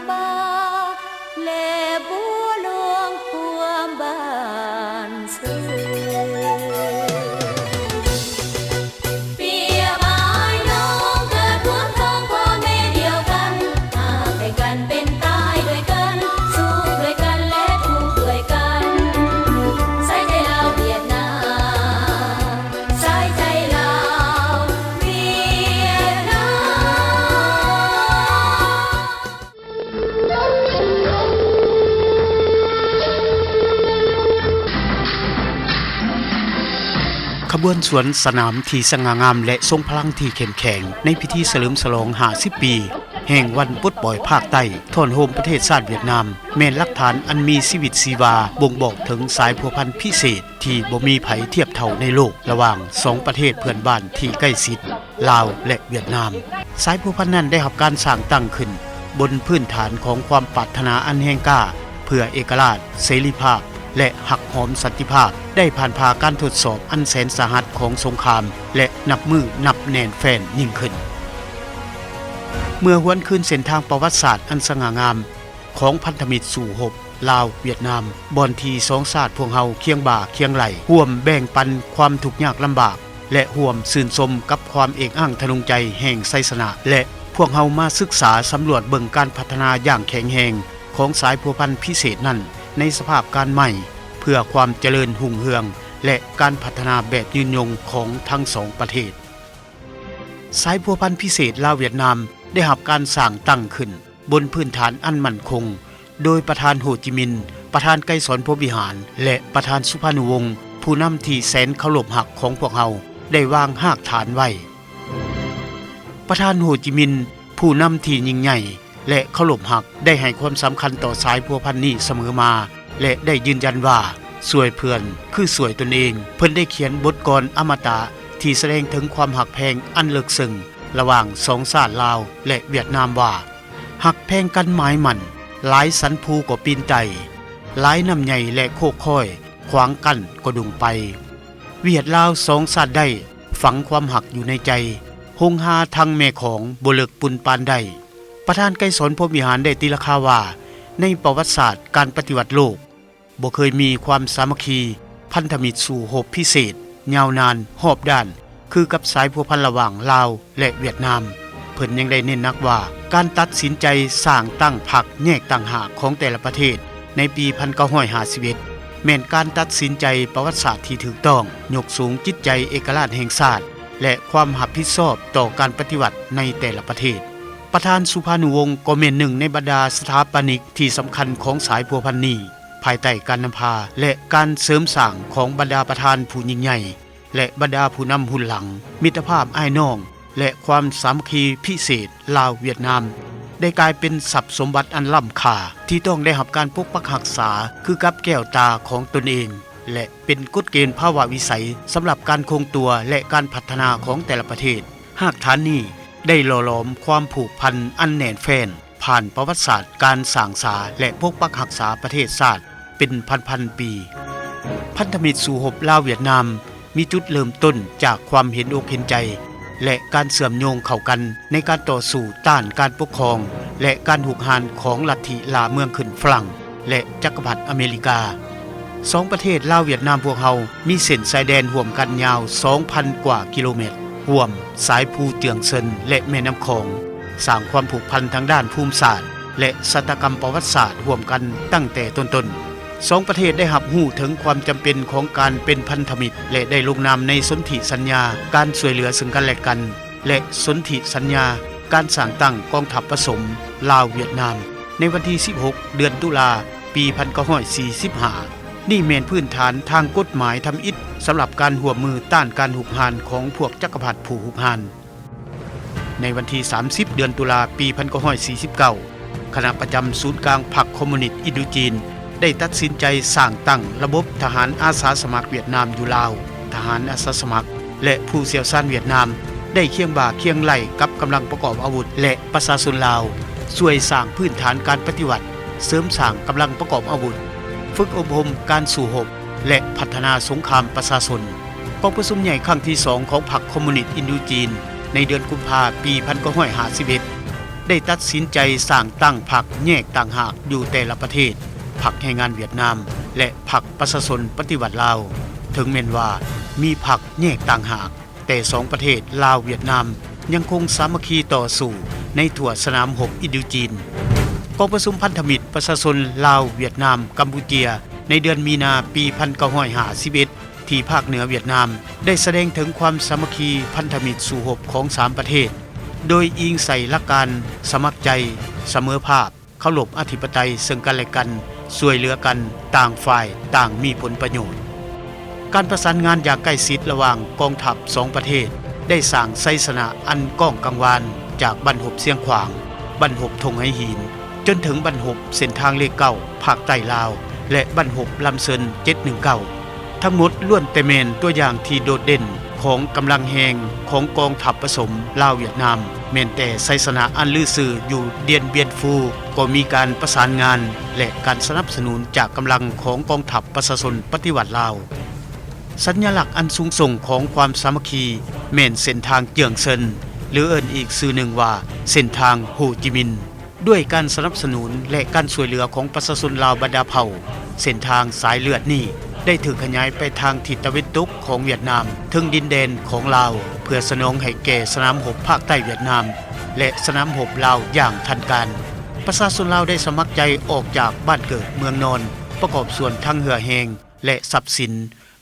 ປາ ແລະບົວຫຼວງພວມບ້ານເຊີ. ປຽບອ້າຍນ້ອງເກີດຮ່ວມທ້ອງພໍ່ແມ່ດຽວກັນ ຮັກໃຈກັນເປັນຕາຍດ້ວຍກັນ ສຸກດ້ວຍກັນ ແລະທຸກດ້ວຍກັນ ສາຍໃຈລາວຫວຽດນາມ ສາຍໃຈລາວຫວຽດນາມ. ຂະບວນສວນສະໜາມທີ່ສະຫງ່າງາມ ແລະ ຊົງພະລັງທີ່ເຂັ້ມແຂງ ໃນພິທີສະເຫຼີມສະຫຼອງຫ້າສິບປີ ແຫ່ງວັນປົດປ່ອຍພາກໃຕ້ ທ້ອນໂຮມປະເທດຊາດຫວຽດນາມ ແມ່ນຫຼັກຖານອັນມີຊີວິດຊີວາບົ່ງບອກເຖິງສາຍພົວພັນພິເສດ ທີ່ບໍ່ມີໃຜທຽບເທົ່າໃນໂລກ ລະຫວ່າງສອງປະເທດເພື່ອນບ້ານທີ່ໃກ້ຊິດ ລາວ ແລະ ຫວຽດນາມ. ສາຍພົວພັນນັ້ນໄດ້ຮັບການສ້າງຕັ້ງຂຶ້ນບົນພື້ນຖານຂອງຄວາມປາດຖະໜາອັນແຮງກ້າ ເພື່ອເອກະລາດ, ເສລີພາບ ແລະ ຮັກຫອມສັນຕິພາບ ໄດ້ຜ່ານຜ່າການທົດສອບອັນແສນສາຫັດຂອງສົງຄາມ ແລະ ນັບມື້ນັບແໜ້ນແຟ້ນຍິ່ງຂຶ້ນ. ເມື່ອຫວນຄືນເສັ້ນທາງປະຫວັດສາດອັນສະຫງ່າງາມ ຂອງພັນທະມິດສູ້ຮົບລາວ-ຫວຽດນາມ, ບ່ອນທີ່ສອງຊາດພວກເຮົາຄຽງບ່າຄຽງໄຫຼ່ ຮ່ວມແບ່ງປັນຄວາມທຸກຍາກລຳບາກ ແລະ ຮ່ວມຊື່ນຊົມກັບຄວາມເອກອ້າງທະນົງໃຈແຫ່ງໄຊຊະນະ ແລະ ພວກເຮົາມາສຶກສາສຳຫຼວດເບິ່ງການພັດທະນາຢ່າງແຂງແຮງຂອງສາຍພົວພັນພິເສດນັ້ນ ໃນສະພາບການໃໝ່ ເພື່ອຄວາມຈະເລີນຮຸ່ງເຮືອງ ແລະ ການພັດທະນາແບບຍືນຍົງຂອງທັງສອງປະເທດ. ສາຍພົວພັນພິເສດລາວ-ຫວຽດນາມ ໄດ້ຮັບການສ້າງຕັ້ງຂຶ້ນ ບົນພື້ນຖານອັນໝັ້ນຄົງ ໂດຍປະທານໂຮຈິມິນ, ປະທານໄກສອນ ພົມວິຫານ ແລະ ປະທານສຸພານຸວົງ, ຜູ້ນຳທີ່ແສນເຄົາລົບຮັກຂອງພວກເຮົາ ໄດ້ວາງຮາກຖານໄວ້. ປະທານໂຮຈິມິນ, ຜູ້ນຳທີ່ຍິ່ງໃຫຍ່ ແລະ ເຄົາລົບຮັກ ໄດ້ໃຫ້ຄວາມສຳຄັນຕໍ່ສາຍພົວພັນນີ້ສະເໝີມາ ແລະ ໄດ້ຢືນຢັນວ່າ ຊ່ວຍເພື່ອນຄືຊ່ວຍຕົນເອງ. ເພິ່ນໄດ້ຂຽນບົດກອນອະມະຕະທີ່ສະແດງເຖິງຄວາມຮັກແພງອັນເລິກເຊິ່ງລະຫວ່າງສອງຊາດລາວ ແລະ ຫວຽດນາມວ່າ ຮັກແພງກັນໝາຍໝັ້ນ, ຫຼາຍສັນພູກໍປີນໄຕ່, ຫຼາຍນ້ຳໃຫຍ່ ແລະ ໂຄກຄ້ອຍ ຂວາງກັ້ນກໍດົງໄປ. ຫວຽດລາວສອງຊາດໄດ້ຝັງຄວາມຮັກຢູ່ໃນໃຈ, ຫົງຫາທັງແມ່ຂອງບໍ່ເລິກປຸນປານໃດ. ປະທານໄກສອນ ພົມວິຫານ ໄດ້ຕີລາຄາວ່າ ໃນປະຫວັດສາດການປະຕິວັດໂລກ ບໍ່ເຄີຍມີຄວາມສາມັກຄີ ພັນທະມິດສູ້ຮົບພິເສດ ຍາວນານຮອບດ້ານ ຄືກັບສາຍພົວພັນລະຫວ່າງລາວ ແລະ ຫວຽດນາມ. ເພິ່ນຍັງໄດ້ເນັ້ນໜັກວ່າ ການຕັດສິນໃຈສ້າງຕັ້ງພັກແຍກຕ່າງຫາກຂອງແຕ່ລະປະເທດໃນປີພັນເກົ້າຮ້ອຍຫ້າສິບເອັດ ແມ່ນການຕັດສິນໃຈປະຫວັດສາດທີ່ຖືກຕ້ອງ, ຍົກສູງຈິດໃຈເອກະລາດແຫ່ງຊາດ ແລະ ຄວາມຮັບຜິດຊອບຕໍ່ການປະຕິວັດໃນແຕ່ລະປະເທດ. ປະທານສຸພານຸວົງກໍແມ່ນໜຶ່ງໃນບັນດາສະຖາປະນິກທີ່ສຳຄັນຂອງສາຍພົວພັນນີ້. ພາຍໃຕ້ການນຳພາ ແລະ ການເສີມສ້າງຂອງບັນດາປະທານຜູ້ຍິ່ງໃຫຍ່ ແລະ ບັນດາຜູ້ນຳຮຸ່ນຫຼັງ, ມິດຕະພາບອ້າຍນ້ອງ ແລະ ຄວາມສາມັກຄີພິເສດລາວ-ຫວຽດນາມ ໄດ້ກາຍເປັນຊັບສົມບັດອັນລ້ຳຄ່າ ທີ່ຕ້ອງໄດ້ຮັບການປົກປັກຮັກສາຄືກັບແກ້ວຕາຂອງຕົນເອງ ແລະ ເປັນກົດເກນພາວະວິໄສສຳລັບການຄົງຕົວ ແລະ ການພັດທະນາຂອງແຕ່ລະປະເທດ. ຮາກຖານນີ້ໄດ້ຫຼໍ່ຫຼອມຄວາມຜູກພັນອັນແໜ້ນແຟ້ນ ຜ່ານປະຫວັດສາດການສ້າງສາ ແລະ ປົກປັກຮັກສາປະເທດຊາດເປັນພັນໆປີ. ພັນທະມິດສູ້ຮົບລາວ-ຫວຽດນາມ ມີຈຸດເລີ່ມຕົ້ນຈາກຄວາມເຫັນອົກເຫັນໃຈ ແລະ ການເຊື່ອມໂຍງເຂົ້າກັນໃນການຕໍ່ສູ້ຕ້ານການປົກຄອງ ແລະ ການຮຸກຮານຂອງລັດທິລ່າເມືອງຂຶ້ນຝຣັ່ງ ແລະ ຈັກກະພັດອາເມລິກາ. ສອງປະເທດລາວ-ຫວຽດນາມພວກເຮົາ ມີເສັ້ນຊາຍແດນຮ່ວມກັນຍາວສອງພັນກວ່າກິໂລແມັດ, ຮ່ວມສາຍພູເຈືອງເຊິນ ແລະ ແມ່ນ້ຳຂອງ, ສ້າງຄວາມຜູກພັນທາງດ້ານພູມສາດ ແລະ ຊະຕາກຳປະຫວັດສາດຮ່ວມກັນຕັ້ງແຕ່ຕົ້ນໆ. ສອງປະເທດໄດ້ຮັບຮູ້ເຖິງຄວາມຈຳເປັນຂອງການເປັນພັນທະມິດ ແລະ ໄດ້ລົງນາມໃນສົນທິສັນຍາການຊ່ວຍເຫຼືອເຊິ່ງກັນແລະກັນ ແລະ ສົນທິສັນຍາການສ້າງຕັ້ງກອງທັບປະສົມລາວ-ຫວຽດນາມ ໃນວັນທີສິບຫົກ ເດືອນຕຸລາ ປີພັນເກົ້າຮ້ອຍສີ່ສິບຫ້າ. ນີ້ແມ່ນພື້ນຖານທາງກົດໝາຍທຳອິດສຳລັບການຮ່ວມມືຕ້ານການຮຸກຮານຂອງພວກຈັກກະພັດຜູ້ຮຸກຮານ. ໃນວັນທີສາມສິບ ເດືອນຕຸລາ ປີພັນເກົ້າຮ້ອຍສີ່ສິບເກົ້າ ຄະນະປະຈຳສູນກາງພັກຄອມມູນິດອິນໂດຈີນ ໄດ້ຕັດສິນໃຈສ້າງຕັ້ງລະບົບທະຫານອາສາສະໝັກຫວຽດນາມຢູ່ລາວ. ທະຫານອາສາສະໝັກ ແລະ ຜູ້ຊ່ຽວຊານຫວຽດນາມ ໄດ້ຄຽງບ່າຄຽງໄຫຼ່ກັບກຳລັງປະກອບອາວຸດ ແລະ ປະຊາຊົນລາວ, ຊ່ວຍສ້າງພື້ນຖານການປະຕິວັດ, ເສີມສ້າງກຳລັງປະກອບອາວຸດ, ຝຶກອົບຮົມການສູ້ຮົບ ແລະ ພັດທະນາສົງຄາມປະຊາຊົນ. ກອງປະຊຸມໃຫຍ່ຄັ້ງທີສອງຂອງພັກຄອມມູນິດອິນໂດຈີນ ໃນເດືອນກຸມພາ ປີພັນເກົ້າຮ້ອຍຫ້າສິບເອັດ ໄດ້ຕັດສິນໃຈສ້າງຕັ້ງພັກແຍກຕ່າງຫາກຢູ່ແຕ່ລະປະເທດ, ພັກແຮງງານຫວຽດນາມ ແລະ ພັກປະຊາຊົນປະຕິວັດລາວ. ເຖິງແມ່ນວ່າມີພັກແຍກຕ່າງຫາກ, ແຕ່ສອງປະເທດລາວ-ຫວຽດນາມຍັງຄົງສາມັກຄີຕໍ່ສູ້ໃນທົ່ວສະໜາມຮົບອິນໂດຈີນ. ກອງປະຊຸມພັນທະມິດປະຊາຊົນລາວ-ຫວຽດນາມ-ກຳປູເຈຍ ໃນເດືອນມີນາປີພັນເກົ້າຮ້ອຍຫ້າສິບເອັດ ທີ່ພາກເໜືອຫວຽດນາມ ໄດ້ສະແດງເຖິງຄວາມສາມັກຄີພັນທະມິດສູ້ຮົບຂອງສາມປະເທດ ໂດຍອີງໃສ່ຫຼັກການສະໝັກໃຈ, ສະເໝີພາບ, ເຄົາລົບອະທິປະໄຕເຊິ່ງກັນແລະກັນ, ຊ່ວຍເຫຼືອກັນ, ຕ່າງຝ່າຍຕ່າງມີຜົນປະໂຫຍດ. ການປະສານງານຢ່າງໃກ້ຊິດລະຫວ່າງກອງທັບສອງປະເທດ ໄດ້ສ້າງໄຊຊະນະອັນກ້ອງກັງວານ ຈາກບັ້ນຮົບຊຽງຂວາງ, ບັ້ນຮົບທົ່ງໄຫຫີນ, ຈົນເຖິງບັ້ນຮົບເສັ້ນທາງເລກເກົ້າ ພາກໃຕ້ລາວ ແລະ ບັ້ນຮົບລຳເຊີນເຈັດໜຶ່ງເກົ້າ. ທັງໝົດລ້ວນແຕ່ແມ່ນຕົວຢ່າງທີ່ໂດດເດັ່ນຂອງກຳລັງແຮງຂອງກອງທັບປະສົມລາວ-ຫວຽດນາມ, ແມ່ນແຕ່ໄຊຊະນະອັນລືຊື່ຢູ່ດຽນບຽນຟູ ກໍມີການປະສານງານ ແລະ ການສະໜັບສະໜູນຈາກກຳລັງຂອງກອງທັບປະຊາຊົນປະຕິວັດລາວ. ສັນຍະລັກອັນສູງສົ່ງຂອງຄວາມສາມັກຄີ ແມ່ນເສັ້ນທາງເຈືອງເຊິນ ຫຼື ເອີ້ນອີກຊື່ໜຶ່ງວ່າເສັ້ນທາງໂຮຈິມິນ. ດ້ວຍການສະໜັບສະໜູນ ແລະ ການຊ່ວຍເຫຼືອຂອງປະຊາຊົນລາວບັນດາເຜົ່າ, ເສັ້ນທາງສາຍເລືອດນີ້ໄດ້ຖືກຂະຫຍາຍໄປທາງທິດຕາເວັນຕົກຂອງຫວຽດນາມ ເທິງດິນແດນຂອງລາວ ເພື່ອສະໜອງໃຫ້ແກ່ສະໜາມຮົບພາກໃຕ້ຫວຽດນາມ ແລະ ສະໜາມຮົບລາວຢ່າງທັນການ. ປະຊາຊົນລາວໄດ້ສະໝັກໃຈອອກຈາກບ້ານເກີດເມືອງນອນ, ປະກອບສ່ວນທັງເຫື່ອແຮງ ແລະ ຊັບສິນ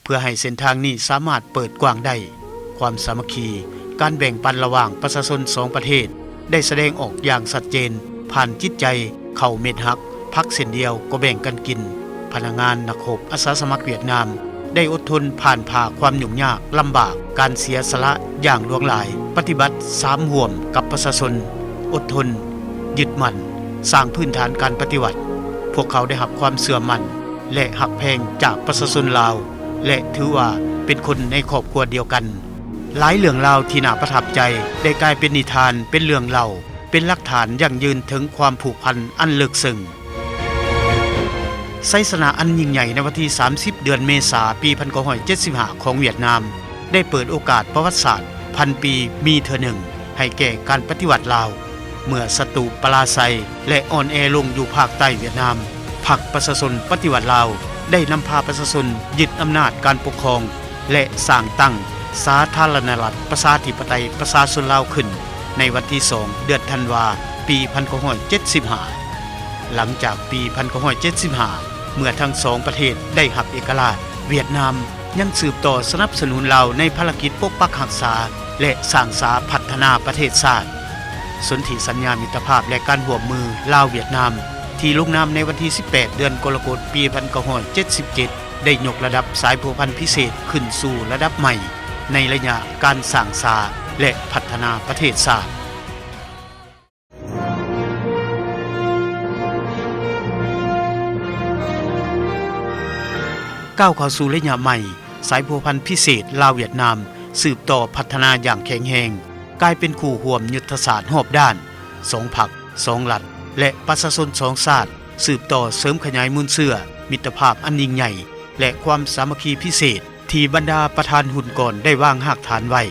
ເພື່ອໃຫ້ເສັ້ນທາງນີ້ສາມາດເປີດກວ້າງໄດ້. ຄວາມສາມັກຄີ, ການແບ່ງປັນລະຫວ່າງປະຊາຊົນສອງປະເທດ ໄດ້ສະແດງອອກຢ່າງຊັດເຈນ ຜ່ານຈິດໃຈເຂົ້າເມັດຮັກ, ຜັກເສັ້ນດຽວກໍແບ່ງກັນກິນ. ພະນັກງານນັກຮົບອາສາສະໝັກຫວຽດນາມ ໄດ້ອົດທົນຜ່ານຜ່າຄວາມຫຍຸ້ງຍາກລຳບາກ, ການເສຍສະຫຼະຢ່າງຫຼວງຫຼາຍ, ປະຕິບັດສາມຮ່ວມກັບປະຊາຊົນ, ອົດທົນ, ຍຶດໝັ້ນ, ສ້າງພື້ນຖານການປະຕິວັດ. ພວກເຂົາໄດ້ຮັບຄວາມເຊື່ອໝັ້ນ ແລະ ຮັກແພງຈາກປະຊາຊົນລາວ ແລະ ຖືວ່າເປັນຄົນໃນຄອບຄົວດຽວກັນ. ຫຼາຍເລື່ອງລາວທີ່ໜ້າປະທັບໃຈໄດ້ກາຍເປັນນິທານ, ເປັນເລື່ອງເລົ່າ, ເປັນຫຼັກຖານຢັ້ງຢືນເຖິງຄວາມຜູກພັນອັນເລິກເຊິ່ງ. ໄຊຊະນະອັນຍິ່ງໃຫຍ່ໃນວັນທີສາມສິບ ເດືອນເມສາ ປີພັນເກົ້າຮ້ອຍເຈັດສິບຫ້າ ຂອງຫວຽດນາມ ໄດ້ເປີດໂອກາດປະຫວັດສາດພັນປີມີເທື່ອໜຶ່ງໃຫ້ແກ່ການປະຕິວັດລາວ. ເມື່ອສັດຕູປະລາໄຊ ແລະ ອ່ອນແອລົງຢູ່ພາກໃຕ້ຫວຽດນາມ, ພັກປະຊາຊົນປະຕິວັດລາວ ໄດ້ນຳພາປະຊາຊົນຍຶດອຳນາດການປົກຄອງ ແລະ ສ້າງຕັ້ງສາທາລະນະລັດປະຊາທິປະໄຕປະຊາຊົນລາວຂຶ້ນ ໃນວັນທີສອງ ເດືອນທັນວາ ປີພັນເກົ້າຮ້ອຍເຈັດສິບຫ້າ. ຫຼັງຈາກປີພັນເກົ້າຮ້ອຍເຈັດສິບຫ້າ ເມື່ອທັງສອງປະເທດໄດ້ຮັບເອກະລາດ, ຫວຽດນາມຍັງສືບຕໍ່ສະໜັບສະໜູນລາວໃນພາລະກິດປົກປັກຮັກສາ ແລະ ສ້າງສາພັດທະນາປະເທດຊາດ. ສົນທິສັນຍາມິດຕະພາບ ແລະ ການຮ່ວມມືລາວ-ຫວຽດນາມ ທີ່ລົງນາມໃນວັນທີສິບແປດ ເດືອນກໍລະກົດ ປີພັນເກົ້າຮ້ອຍເຈັດສິບເຈັດ ໄດ້ຍົກລະດັບສາຍພົວພັນພິເສດຂຶ້ນສູ່ລະດັບໃໝ່ໃນໄລຍະການສ້າງສາ ແລະ ພັດທະນາປະເທດຊາດ. ກ້າວເຂົ້າສູ່ໄລຍະໃໝ່, ສາຍພົວພັນພິເສດລາວ-ຫວຽດນາມ ສືບຕໍ່ພັດທະນາຢ່າງແຂງແຮງ, ກາຍເປັນຄູ່ຮ່ວມຍຸດທະສາດຮອບດ້ານ, ສອງພັກ, ສອງລັດ ແລະ ປະຊາຊົນສອງຊາດ ສືບຕໍ່ເສີມຂະຫຍາຍມູນເຊື້ອມິດຕະພາບອັນຍິ່ງໃຫຍ່ ແລະ ຄວາມສາມັກຄີພິເສດ ທີ່ບັນດາປະທານຮຸ່ນກ່ອນໄດ້ວາງຮາກຖານໄວ້.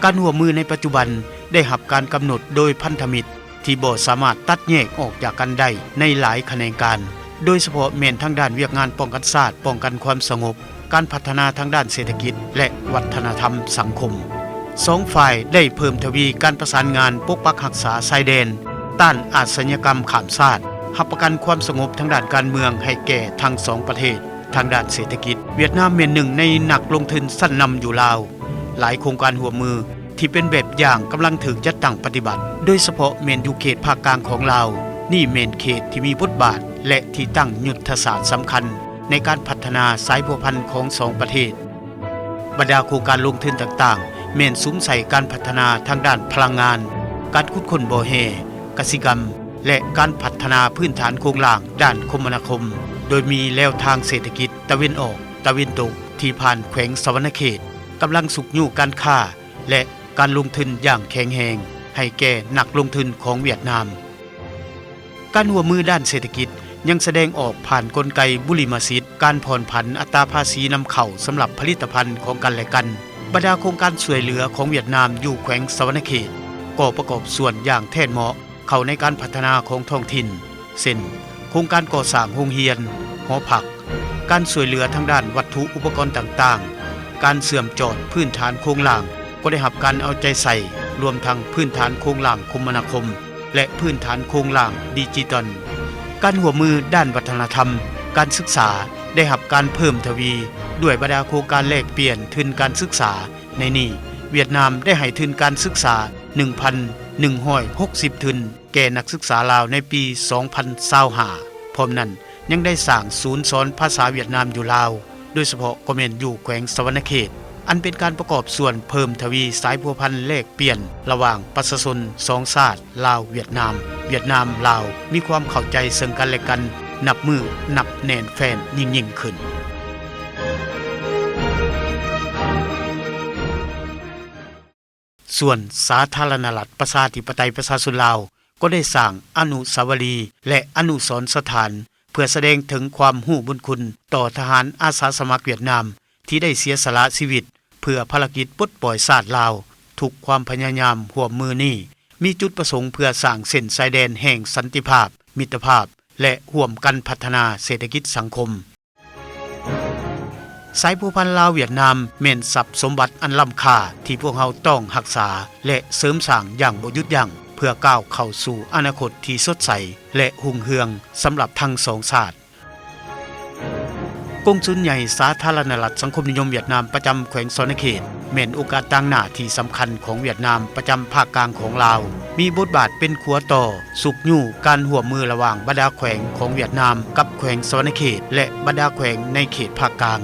ການຮ່ວມມືໃນປັດຈຸບັນໄດ້ຮັບການກຳນົດໂດຍພັນທະມິດທີ່ບໍ່ສາມາດຕັດແຍກອອກຈາກກັນໄດ້ໃນຫຼາຍຂະແໜງການ, ໂດຍສະເພາະແມ່ນທາງດ້ານວຽກງານປ້ອງກັນຊາດ, ປ້ອງກັນຄວາມສະຫງົບ, ການພັດທະນາທາງດ້ານເສດຖະກິດ ແລະ ວັດທະນະທຳສັງຄົມ. ສອງຝ່າຍໄດ້ເພີ່ມທະວີການປະສານງານປົກປັກຮັກສາຊາຍແດນ, ຕ້ານອາຊະຍາກຳຂ້າມຊາດ, ຮັບປະກັນຄວາມສະຫງົບທາງດ້ານການເມືອງໃຫ້ແກ່ທັງສອງປະເທດ. ທາງດ້ານເສດຖະກິດ, ຫວຽດນາມແມ່ນໜຶ່ງໃນນັກລົງທຶນຊັ້ນນຳຢູ່ລາວ. ຫຼາຍໂຄງການຮ່ວມມືທີ່ເປັນແບບຢ່າງກຳລັງຖືກຈັດຕັ້ງປະຕິບັດ, ໂດຍສະເພາະແມ່ນຢູ່ເຂດພາກກາງຂອງລາວ. ນີ້ແມ່ນເຂດທີ່ມີບົດບາດ ແລະ ທີ່ຕັ້ງຍຸດທະສາດສຳຄັນໃນການພັດທະນາສາຍພົວພັນຂອງສອງປະເທດ. ບັນດາໂຄງການລົງທຶນຕ່າງໆ ແມ່ນສຸມໃສ່ການພັດທະນາທາງດ້ານພະລັງງານ, ການຂຸດຄົ້ນບໍ່ແຮ່, ກະສິກຳ ແລະ ການພັດທະນາພື້ນຖານໂຄງລ່າງດ້ານຄົມມະນາຄົມ, ໂດຍມີແລວທາງເສດຖະກິດຕາເວັນອອກ, ຕາເວັນຕົກ ທີ່ຜ່ານແຂວງສະຫວັນນະເຂດ ກຳລັງຊຸກຍູ້ການຄ້າ ແລະ ການລົງທຶນຢ່າງແຂງແຮງໃຫ້ແກ່ນັກລົງທຶນຂອງຫວຽດນາມ. ການຮ່ວມມືດ້ານເສດຖະກິດຍັງສະແດງອອກຜ່ານກົນໄກບຸລິມະສິດ, ການຜ່ອນຜັນອັດຕາພາສີນຳເຂົ້າສຳລັບຜະລິດຕະພັນຂອງກັນແລະກັນ. ບັນດາໂຄງການຊ່ວຍເຫຼືອຂອງຫວຽດນາມຢູ່ແຂວງສະຫວັນນະເຂດ ກໍປະກອບສ່ວນຢ່າງແທດເໝາະ ເຂົ້າໃນການພັດທະນາຂອງທ້ອງຖິ່ນ ເຊັ່ນ ໂຄງການກໍ່ສ້າງໂຮງຮຽນ, ຫໍພັກ, ການຊ່ວຍເຫຼືອທາງດ້ານວັດຖຸອຸປະກອນຕ່າງໆ, ການເຊື່ອມຈອດພື້ນຖານໂຄງລ່າງ ກໍໄດ້ຮັບການເອົາໃຈໃສ່, ລວມທັງພື້ນຖານໂຄງລ່າງຄົມມະນາຄົມ ແລະ ພື້ນຖານໂຄງລ່າງດິຈິຕອນ. ການຮ່ວມມືດ້ານວັດທະນະທຳ, ການສຶກສາ ໄດ້ຮັບການເພີ່ມທະວີ ດ້ວຍບັນດາໂຄງການແລກປ່ຽນທຶນການສຶກສາ. ໃນນີ້, ຫວຽດນາມໄດ້ໃຫ້ທຶນການສຶກສາ ໜຶ່ງພັນໜຶ່ງຮ້ອຍຫົກສິບທຶນ ແກ່ນັກສຶກສາລາວໃນປີສອງພັນຊາວຫ້າ. ພ້ອມນັ້ນ, ຍັງໄດ້ສ້າງສູນສອນພາສາຫວຽດນາມຢູ່ລາວ, ໂດຍສະເພາະກໍແມ່ນຢູ່ແຂວງສະຫວັນນະເຂດ, ອັນເປັນການປະກອບສ່ວນເພີ່ມທະວີສາຍພົວພັນແລກປ່ຽນລະຫວ່າງປະຊາຊົນສອງຊາດ ລາວ-ຫວຽດນາມ, ຫວຽດນາມ-ລາວ ມີຄວາມເຂົ້າໃຈເຊິ່ງກັນແລະກັນ ນັບມື້ນັບແໜ້ນແຟ້ນຍິ່ງໆຂຶ້ນ. ສ່ວນສາທາລະນະລັດປະຊາທິປະໄຕປະຊາຊົນລາວ ກໍໄດ້ສ້າງອະນຸສາວະລີ ແລະ ອະນຸສອນສະຖານ ເພື່ອສະແດງເຖິງຄວາມຮູ້ບຸນຄຸນຕໍ່ທະຫານອາສາສະໝັກຫວຽດນາມ ທີ່ໄດ້ເສຍສະຫຼະຊີວິດເພື່ອພາລະກິດປົດປ່ອຍຊາດລາວ. ທຸກຄວາມພະຍາຍາມຮ່ວມມືນີ້ ມີຈຸດປະສົງເພື່ອສ້າງເສັ້ນຊາຍແດນແຫ່ງສັນຕິພາບ, ມິດຕະພາບ ແລະ ຮ່ວມກັນພັດທະນາເສດຖະກິດສັງຄົມ. ສາຍພົວພັນລາວ-ຫວຽດນາມ ແມ່ນຊັບສົມບັດອັນລ້ຳຄ່າທີ່ພວກເຮົາຕ້ອງຮັກສາ ແລະ ເສີມສ້າງຢ່າງບໍ່ຢຸດຢັ້ງ ເພື່ອກ້າວເຂົ້າສູ່ອະນາຄົດທີ່ສົດໃສ ແລະ ຮຸ່ງເຮືອງສຳລັບທັງສອງຊາດ. ກົງສຸນໃຫຍ່ສາທາລະນະລັດສັງຄົມນິຍົມຫວຽດນາມປະຈຳແຂວງສະຫວັນນະເຂດ ແມ່ນອົງການຕາງໜ້າທີ່ສຳຄັນຂອງຫວຽດນາມປະຈຳພາກກາງຂອງລາວ, ມີບົດບາດເປັນຂົວຕໍ່ຊຸກຍູ້ການຮ່ວມມືລະຫວ່າງບັນດາແຂວງຂອງຫວຽດນາມກັບແຂວງສະຫວັນນະເຂດ ແລະ ບັນດາແຂວງໃນເຂດພາກກາງ.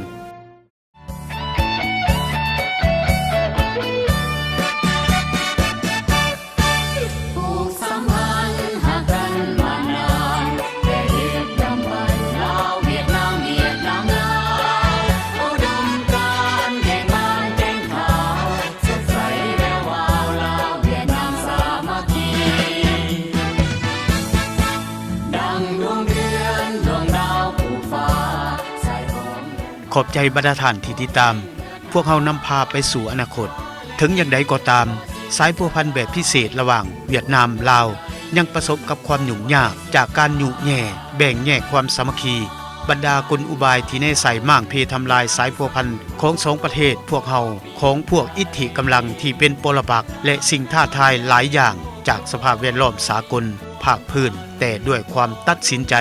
ຂອບໃຈບັນດາທ່ານທີ່ຕິດຕາມ. ພວກເຮົານຳພາໄປສູ່ອະນາຄົດ. ເຖິງຢ່າງໃດກໍຕາມ, ສາຍພົວພັນແບບພິເສດລະຫວ່າງຫວຽດນາມ-ລາວ ຍັງປະສົບກັບຄວາມຫຍຸ້ງຍາກຈາກການຍຸແຍ່, ແບ່ງແຍກຄວາມສາມັກຄີ. ບັນດາກົນອຸບາຍທີ່ແນໃສ່ມ້າງເພທຳລາຍສາຍພົວພັນຂອງສອງປະເທດພວກເຮົາ ຂອງພວກອິດທິກຳລັງທີ່ເປັນປໍລະປັກ ແລະ ສິ່ງທ້າທາຍຫຼາຍຢ່າງຈາກສະພາບແວດລ້ອມສາກົນ, ພາກພື້ນ, ແຕ່ດ້ວຍຄວາມຕັດສິນໃຈ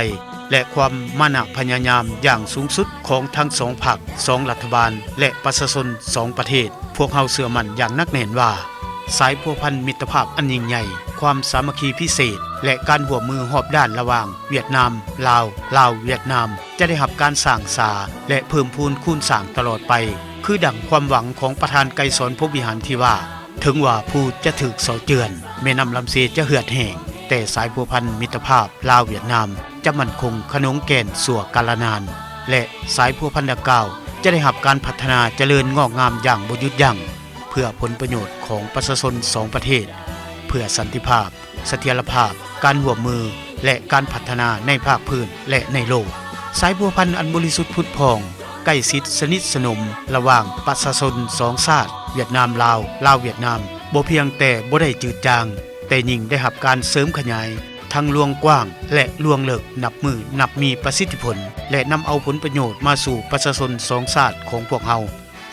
ແລະ ຄວາມມານະພະຍາຍາມຢ່າງສູງສຸດຂອງທັງສອງພັກ, ສອງລັດຖະບານ ແລະ ປະຊາຊົນສອງປະເທດ, ພວກເຮົາເຊື່ອໝັ້ນຢ່າງໜັກແໜ້ນວ່າ ສາຍພົວພັນມິດຕະພາບອັນຍິ່ງໃຫຍ່, ຄວາມສາມັກຄີພິເສດ ແລະ ການຮ່ວມມືຮອບດ້ານລະຫວ່າງຫວຽດນາມ-ລາວ, ລາວ-ຫວຽດນາມ ຈະໄດ້ຮັບການສ້າງສາ ແລະ ເພີ່ມພູນຄູນສ້າງຕະຫຼອດໄປ, ຄືດັ່ງຄວາມຫວັງຂອງປະທານໄກສອນ ພົມວິຫານ ທີ່ວ່າ ເຖິງວ່າພູຈະຖືກເຊາະເຈື່ອນ, ແມ່ນ້ຳລຳເຊຈະເຫືອດແຫ້ງ, ແຕ່ສາຍພົວພັນມິດຕະພາບລາວ-ຫວຽດນາມຈະໝັ້ນຄົງຂະໜົງແກ່ນຊົ່ວກາລະນານ ແລະ ສາຍພົວພັນດັ່ງກ່າວຈະໄດ້ຮັບການພັດທະນາຈະເລີນງອກງາມຢ່າງບໍ່ຢຸດຢັ້ງ ເພື່ອຜົນປະໂຫຍດຂອງປະຊາຊົນສອງປະເທດ, ເພື່ອສັນຕິພາບ, ສະຖຽນລະພາບ, ການຮ່ວມມື ແລະ ການພັດທະນາໃນພາກພື້ນ ແລະ ໃນໂລກ. ສາຍພົວພັນອັນບໍລິສຸດຜຸດຜ່ອງ, ໃກ້ຊິດສະໜິດສະໜົມລະຫວ່າງປະຊາຊົນສອງຊາດ ຫວຽດນາມ-ລາວ, ລາວ-ຫວຽດນາມ ບໍ່ພຽງແຕ່ບໍ່ໄດ້ຈືດຈາງ, ແຕ່ຍິ່ງໄດ້ຮັບການເສີມຂະຫຍາຍທັງລວງກວ້າງ ແລະ ລວງເລິກນັບມື້ນັບມີປະສິດທິຜົນ ແລະ ນຳເອົາຜົນປະໂຫຍດມາສູ່ປະຊາຊົນສອງຊາດຂອງພວກເຮົາ.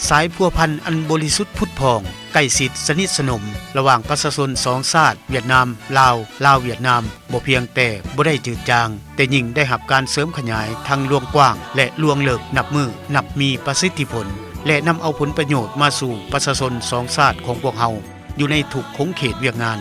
ສາຍພົວພັນອັນບໍລິສຸດຜຸດຜ່ອງ, ໃກ້ຊິດສະໜິດສະໜົມລະຫວ່າງປະຊາຊົນສອງຊາດ ຫວຽດນາມ-ລາວ, ລາວ-ຫວຽດນາມ ບໍ່ພຽງແຕ່ບໍ່ໄດ້ຈືດຈາງ, ແຕ່ຍິ່ງໄດ້ຮັບການເສີມຂະຫຍາຍທັງລວງກວ້າງ ແລະ ລວງເລິກນັບມື້ນັບມີປະສິດທິຜົນ ແລະ ນຳເອົາຜົນປະໂຫຍດມາສູ່ປະຊາຊົນສອງຊາດຂອງພວກເຮົາ ຢູ່ໃນທຸກຂົງເຂດວຽກງານ.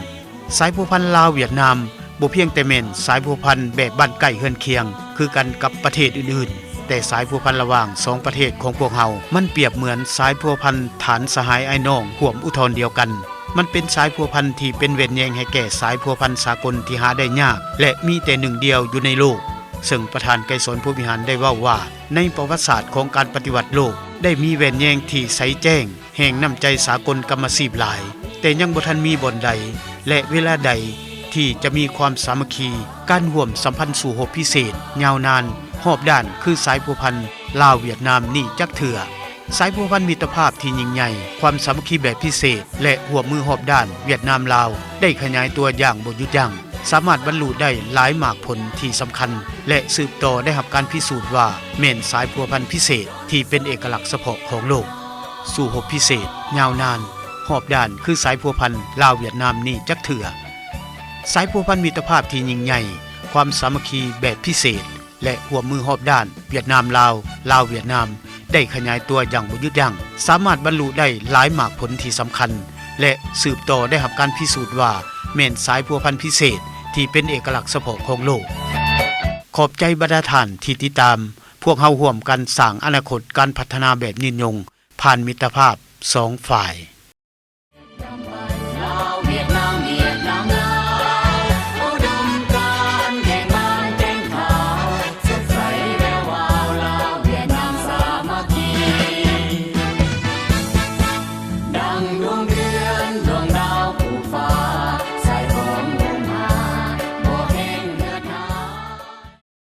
ສາຍພົວພັນລາວ-ຫວຽດນາມ ບໍ່ພຽງແຕ່ແມ່ນສາຍພົວພັນແບບບ້ານໃກ້ເຮືອນຄຽງຄືກັນກັບປະເທດອື່ນໆ, ແຕ່ສາຍພົວພັນລະຫວ່າງສອງປະເທດຂອງພວກເຮົາ ມັນປຽບເໝືອນສາຍພົວພັນຖານສະຫາຍອ້າຍນ້ອງຮ່ວມອຸທອນດຽວກັນ. ມັນເປັນສາຍພົວພັນທີ່ເປັນແວ່ນແຍງໃຫ້ແກ່ສາຍພົວພັນສາກົນທີ່ຫາໄດ້ຍາກ ແລະ ມີແຕ່ໜຶ່ງດຽວຢູ່ໃນໂລກ, ເຊິ່ງປະທານໄກສອນ ພົມວິຫານ ໄດ້ເວົ້າວ່າ ໃນປະຫວັດສາດຂອງການປະຕິວັດໂລກ ໄດ້ມີແວ່ນແຍງທີ່ໃສແຈ້ງ ແຫ່ງນ້ຳໃຈສາກົນກຳມະຊີບຫຼາຍ, ແຕ່ຍັງບໍ່ທັນມີບ່ອນໃດ ແລະ ເວລາໃດທີ່ຈະມີຄວາມສາມັກຄີ, ການຮ່ວມສຳພັນສູ້ຮົບພິເສດຍາວນານຮອບດ້ານຄືສາຍພົວພັນລາວ-ຫວຽດນາມນີ້ຈັກເທື່ອ. ສາຍພົວພັນມິດຕະພາບທີ່ຍິ່ງໃຫຍ່, ຄວາມສາມັກຄີແບບພິເສດ ແລະ ຮ່ວມມືຮອບດ້ານຫວຽດນາມ-ລາວ ໄດ້ຂະຫຍາຍຕົວຢ່າງບໍ່ຢຸດຢັ້ງ. ສາມາດບັນລຸໄດ້ຫຼາຍໝາກຜົນທີ່ສຳຄັນ ແລະ ສືບຕໍ່ໄດ້ຮັບການພິສູດວ່າແມ່ນສາຍພົວພັນພິເສດທີ່ເປັນເອກະລັກສະເພາະຂອງໂລກ ສູ້ຮົບພິເສດ ຍາວນານ ຮອບດ້ານ ຄືສາຍພົວພັນລາວ-ຫວຽດນາມນີ້ຈັກເທື່ອ. ສາຍພົວພັນມິດຕະພາບທີ່ຍິ່ງໃຫຍ່, ຄວາມສາມັກຄີແບບພິເສດ ແລະ ຮ່ວມມືຮອບດ້ານ ຫວຽດນາມ-ລາວ, ລາວ-ຫວຽດນາມ ໄດ້ຂະຫຍາຍຕົວຢ່າງບໍ່ຢຸດຢັ້ງ, ສາມາດບັນລຸໄດ້ຫຼາຍໝາກຜົນທີ່ສຳຄັນ ແລະ ສືບຕໍ່ໄດ້ຮັບການພິສູດວ່າແມ່ນສາຍພົວພັນພິເສດທີ່ເປັນເອກະລັກສະເພາະຂອງໂລກ. ຂອບໃຈບັນດາທ່ານທີ່ຕິດຕາມ, ພວກເຮົາຮ່ວມກັນສ້າງອະນາຄົດການພັດທະນາແບບຍືນຍົງ ຜ່ານມິດຕະພາບສອງຝ່າຍ.